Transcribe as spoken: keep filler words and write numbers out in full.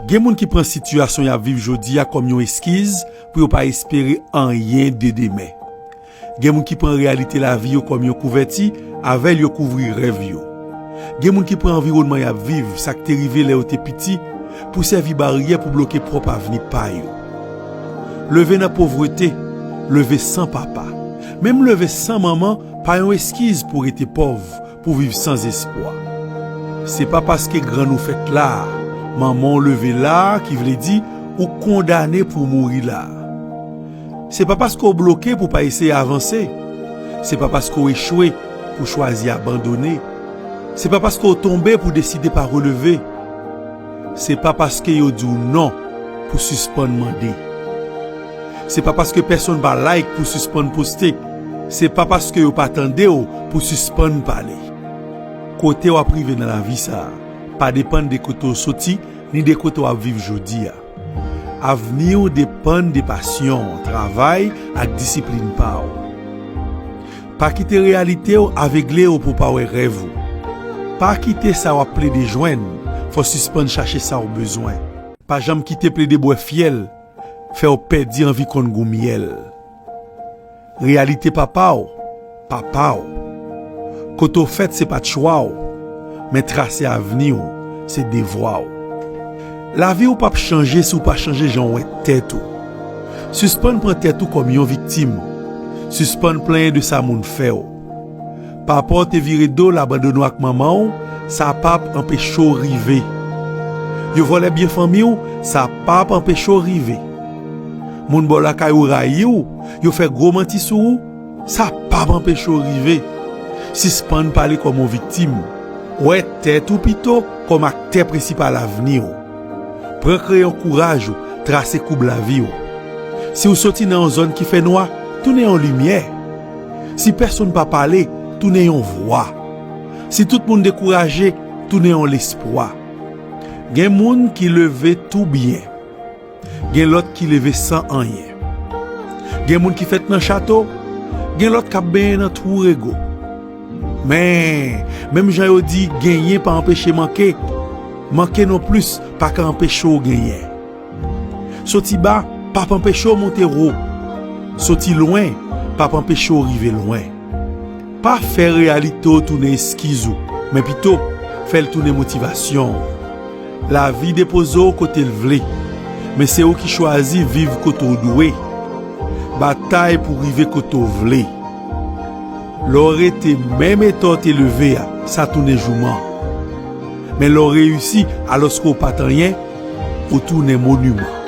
Gen moun ki pran sitiyasyon y ap viv jodi a kòm yon eskiz pou yo pa espere anyen de demen. Gen moun ki pran reyalite lavi yo kòm yon kouvèti, avè l yo kouvri rèv yo. Gen moun ki pran anviwònman y ap viv, sa k te rive lè yo te piti, pou sèvi baryè pou bloke pwòp avni pa yo. Leve nan povrete, leve san papa, menm leve san manman pa yon eskiz pou rete pòv, pou viv san espwa. Se pa paske grann ou fèt la, manman w leve la, ki vle di ou kondane pou mouri la. Se pa paske w bloke pou pa eseye avanse. Se pa paske w echwe pou chwazi abandone. Se pa paske w tonbe pou deside pa releve. Se pa paske yo di w non pou sispann mande. Se pa paske pèsonn pa like pou sispann poste. Se pa paske yo pa tande w pou sispann pale. Kote w ap rive nan lavi sa a pa depann de kote w soti ni de kote w ap viv jodi a. Avni w depann de pasyon, travay ak disiplin pa w. Pa kite reyalite w avegle w pou w pa wè rèv ou. Pa kite sa w ap plede jwenn fè w sispann chache sa w bezwen. Pa janm kite plede bwè fyèl fè w pèdi anvi konn gou myèl. Reyalite papa w, papa w. Kote w fèt se pa t chwa w, men trase avni w se devwa w. Lavi w p ap chanje si w pa chanje jan w wè tèt ou. Sispann pran tèt ou kòm yon viktim. Sispann plenyen de sa moun fè w. Papa w te vire do l abandone w ak manman w, sa p ap anpeche w rive. Yo vòlè byen fanmi w, sa p ap anpeche w rive. Moun bò lakay ou rayi w, yo fè gwo manti sou ou, sa p ap anpeche w rive. Sispann pale kòm yon viktim. Wè tèt ou pito kòm aktè prensipal avni w. Pran kreyon kouraj ou, trase koub lavi w. Si w soti nan yon zòn ki fè nwa, tounen yon limyè. Si pèsonn pa pale, tounen yon vwa. Si tout moun dekouraje, tounen yon lespwa. Gen moun ki leve tou byen. Gen lòt ki leve san anyen. Gen moun ki fèt nan chato, gen lòt k ap benyen nan twou rego. Men, menm jan yo di genyen pa anpeche manke, manke nonplis pa ka anpeche w genyen. Soti ba p ap anpeche w monte wo. Soti lwen p ap anpeche w rive lwen. Pa fè reyalite w tounen eskiz ou, men pito, fè l tounen motivasyon w. Lavi depoze w kote l vle, men se ou ki chwazi viv kote w dwe. Batay pou rive kote w vle. Lè w rete menm eta w te leve a, sa tounen jouman. Men lè w reyisi alòske w pa t anyen, ou tounen moniman.